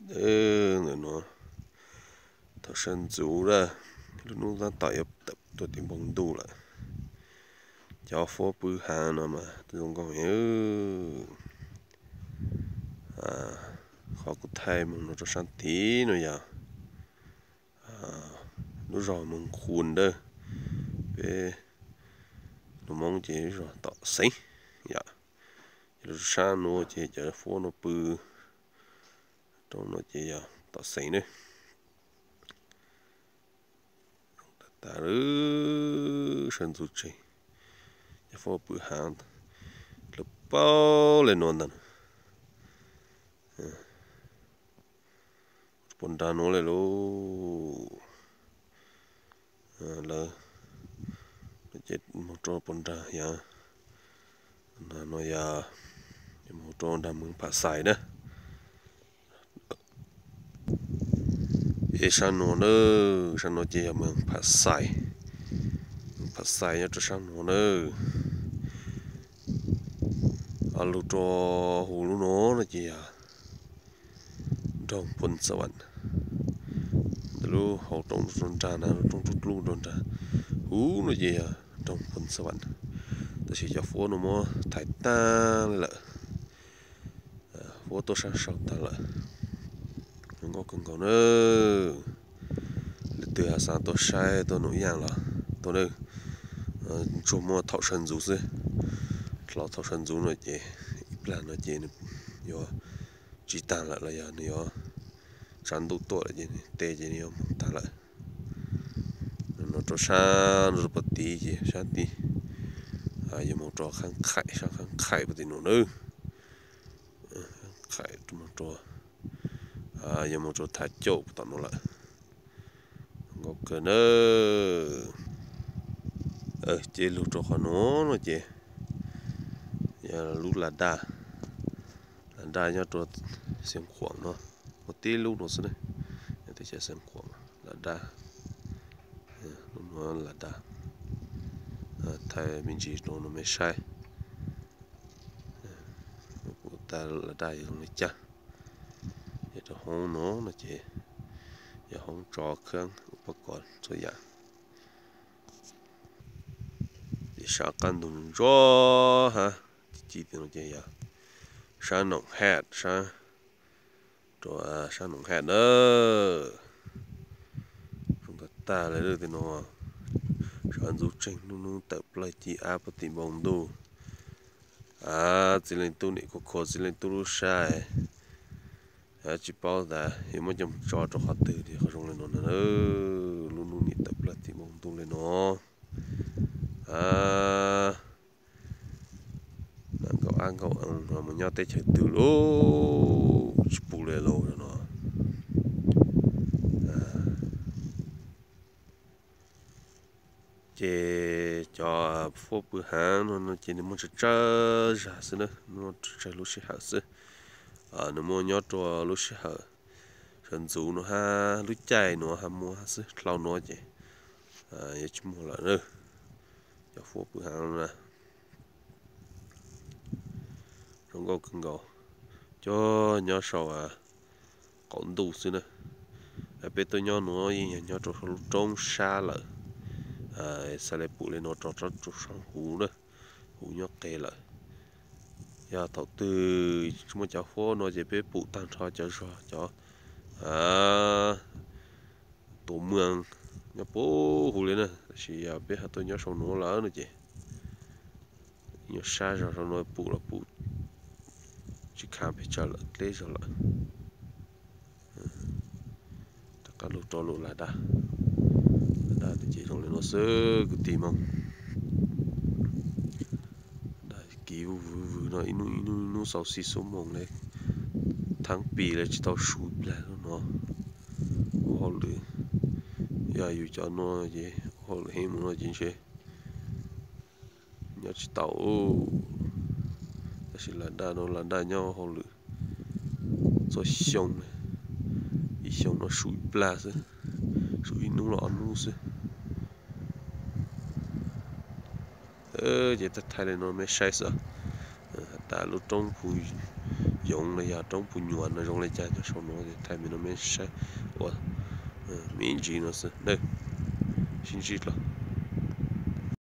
Ntawm no thaum sawv ntxuv lawm, lub hnub tab tom yuav tawm tuaj tim npoo ntuj lawm. Cov huab pw heev no mas zoo nkauj heev. Qhov kuv thaij mus no rau sab tid no yog lub zos Moos Khuas Dawj, peb lus Hmoob ces zos Tom Xeev yom. Ces lub sab nuav ces cov huab no pw rau no ces yog Tom Xeev na. Tag tag lawm, sawv ntxuv tseg, cov huab pw heev lawm, paub le nuav ntag. Puag nrag nuav le lauj. Lawv ces mus rau puag nrag yog, no yog mus rau nrag Mees Pham Xais na. Es sab nuav na, sab nuav ces yog Mees Pham Xais. Mees Pham Xais nyob rau sab nuav na. Lug rau huv lub nuav no ces yog nroog Phoos Xa Vam. Ntawm lub hauv roob rau nrag na, lub roob rub dlub rau nrag, huv no ces yog nroog Phoos Xa Vam. Tab sis cov huab no muab thaiv tag lawm, huab tuaj sab saud tag lawm. Zoo nkauj kawg nkaus na. Leej twg xav tuaj saib tuaj num yaaj los tuaj na. Tsuas muaj thaum sawv ntxuv xwb, hlo thaum sawv ntxuv no ces ib plag no ces nws yuav tsis tag lawm los yog nws yuav tsaus ntuj tuaj lawm ces nws tej ces nws yuav moog tag lawm. No rau sab no rau puag tid ces sab tid yuav moog rau Qhaab Qhaim, sab Qhaab Qhaim puag tim nuav na. Qhaim moog rau, yuav moog rau Thav Cauj puag tom nuav lawm. Nkauj kawg na. Ces lug rau qhov nuav no ces yog lub Las Daj. Las Daj nyob rau Xeev Khuam no, muaj tib lub no xwb na. Teb chaws Xeev Khuam, Las Daj, lub nuav Las Daj. Thaij me ntsis rau no mej saib. Kuv tas Las Daj yog zoo li cas. Ces rau hoob no no ces yog hoob tso khaab ua paj kos txhua yaam. Ces sab qaab ntug ntsuab hab ci ci tim no ces yog sab Noom Haj, sab, rau sab Noom Haj na. Zoo tag tag le lawm tim no, sawv ntxuv tseeg, nub nub tawm plaws ci ab puag tim npoo ntuj. Txiv Leej Tub nim khua khua Txiv Leej Tub lub sab, tsis paub tas yuav muab coj tso rau qhov twg li qhov zoo li no na. Lub nub nim tawm plaws tim npoo ntuj li no. Nkaum ab nkaum mus nyob teb chaws twg lauj, tsis pum li lauj no. Ces cov huab pw haav no ces nws muaj tsawg tsawg zag xwb na, muaj tsawg lub sij hawm xwb. Nws muaj nyob rau lub sij hawm sawv ntxuv no hab lub caij no hab muaj xwb, dlau no ces yuav tsis muaj lawm na. Cov huab pw haav no na, zoo nkauj kawg nkaus, cog nyob sau qaum ntuj xwb na. Peb tuaj nyob nuav yeej yog nyob rau lub roob sab lawm, xav li pum li no rau sab huv na, huv nyob qe lawm. Yog thaum twg tsis muaj cov huab no ces peb pum tag nrho cov zog cov tuam muag nyob puag huv li na, tab sis yog peb ho tuaj nyob sau nuav lawm no ces nyob sab zog sau nuav pum los pum tsis khav pes tsawg lawm, dleb zog lawm. Rov qab lug rau lub Las Daj, Las Daj ces zoo li no xwb kwv tij Moob. Daj kiv vwg vwg no ib hnub ib hnub ib hnub xaus xij xub moos le, thaab pis le tsis tau su plag no. Ua hauj lwm, yog yus cov no ces ua hauj lwm heev mus no ces ntshe nyob tsis tau. Tab sis Las Daj no Las Daj nyob ua hauj lwm txhua xyoo, ib xyoo no su ib plag xwb, su ib hnub los ob hnub xwb. Ces thaij thaij li no mej saib xwb. Tas lub roob Phu yoov los yog roob puv nyuam no zoo li cas nyob saum no, thaij me no mej saib ua me ntsis no xwb na. Sib ntsib dlua.